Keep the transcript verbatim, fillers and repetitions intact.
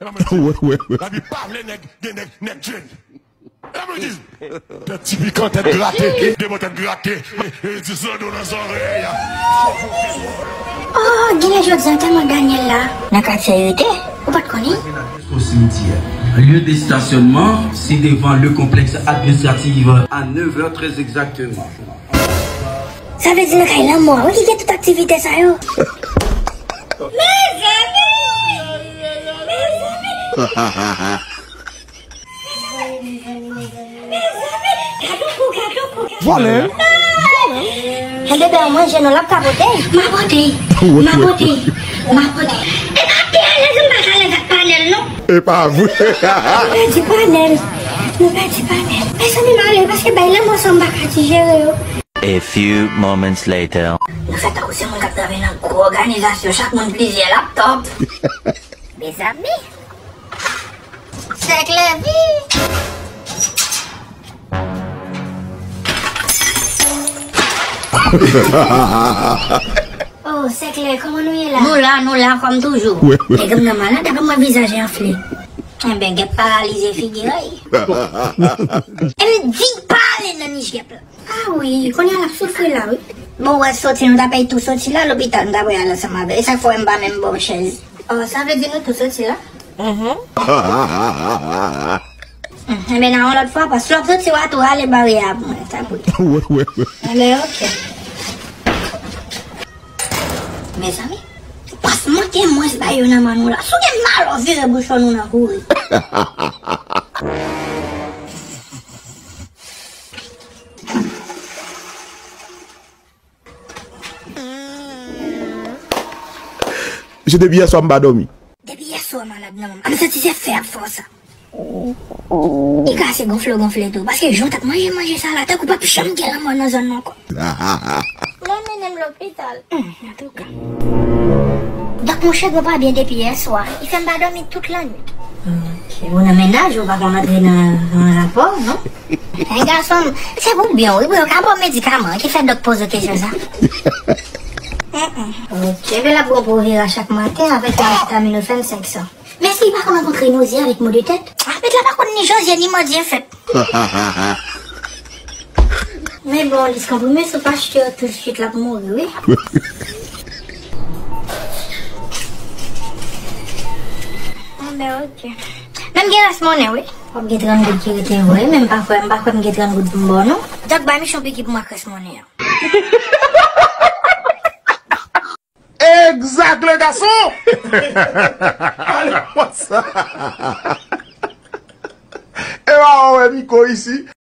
Wè, wè, wè. Labi pa vle nèg, gen nèg, nèg Jane. Labi di, tèt ti pikan, tèt grate, de bò tèt grate, e, e, di zando nan zòrèy. Oh, genlè jodi a tèlman Daniel la. Nan katye rete, ou pa t konnen? Au cimetière. Lieu de stationnement, c'est devant le complexe administratif à neuf heures très exactement. Sa vle di nan kay lanmò a wi ki gen tout aktivite sa yo. Mezanmi! Mezanmi! Mezanmi, mezanmi, mezanmi, mezanmi, gade kou, gade kou, gade kou. Vòlè. Vòlè. Ebebe, an manje non, l ap kapote. M a pote. M a pote. M a pote. E pa te alèz, m pa t alèz ak panèl non. E pa vre. Nou pèdi panèl. Nou pèdi panèl. Mezanmi, m ale paske bay lanmò sa m pa ka dijere yo. A few moments later. Nou fè tankou se moun k ap travay nan gwo òganizasyon, chak moun plizyè laptòp. Mezanmi. Sèk lèvi. Oh, sèk lè, kòman nou ye la? Nou la, nou la, kòm toujou. Wè, wè. Nèg m nan malad, apa mwen vizaj enfle. Enben, gèp paralize figi a. Epi di pale nan nich gèp la. Ah wi, kounye a l ap soufri la, wi. Bon, wè, soti, nou ta pèy tou soti la, lopital, nou ta pral ansanm avè l. E sa k fè w wè m pa menm ba w chèz. Oh, sa vle di nou tou soti la? Mhm. Enben, nan yon lòt fwa, pas lòt soti, w a tou rale baryè a pou mwen, sa bout. Wè, wè, wè. Enben, oke. Mezanmi, pas manke mwens bay yo nan men nou la. Si w gen malè, vire bouch nou nan kouri. Mesye, depi yèswa m pa dòmi. Depi yèswa malad nan manman. M santi se fè ap fè w sa. Li ka ase gonfle w gonfle tou. Paske jan w t ap manje manje sa la, tankou p ap janm gen lanmò nan zòn nan ankò. Mwen mennen m lopital. Hmm, antouka. Dòk monchè, gwo pa byen depi yèswa. Li fè m pa dòmi tout lannwit. Ok. Ou nan mennaj, ou pa konn antre nan, nan rapò, non? Hen, gason m, se pou w byen, wi, pou yo ka ba w medikaman. Ki fè dòk poze w kesyon sa? Mm, mm. Ok, ebyen l ap bon pou w vire a chak maten avèk yon asetaminofèn senk san. Men si li pa konn rankontre noze avèk mo de tèt? Ah, met la pa konn ni jan zye ni mandye fèt. Men bon, lis konprime sou pastè tousuit l ap mouri, wi. Bon, ben, ok. Men m gen rès monnen, wi. W ap gen trant goud ki rete, wi, men m pa kwè, m pa kwè m gen trant goud pou m ba w, non. Dòk, bay Michon piki pou m ak rès monnen an. Exact, le garçon! Ale konsa. E pa wè Miko isi.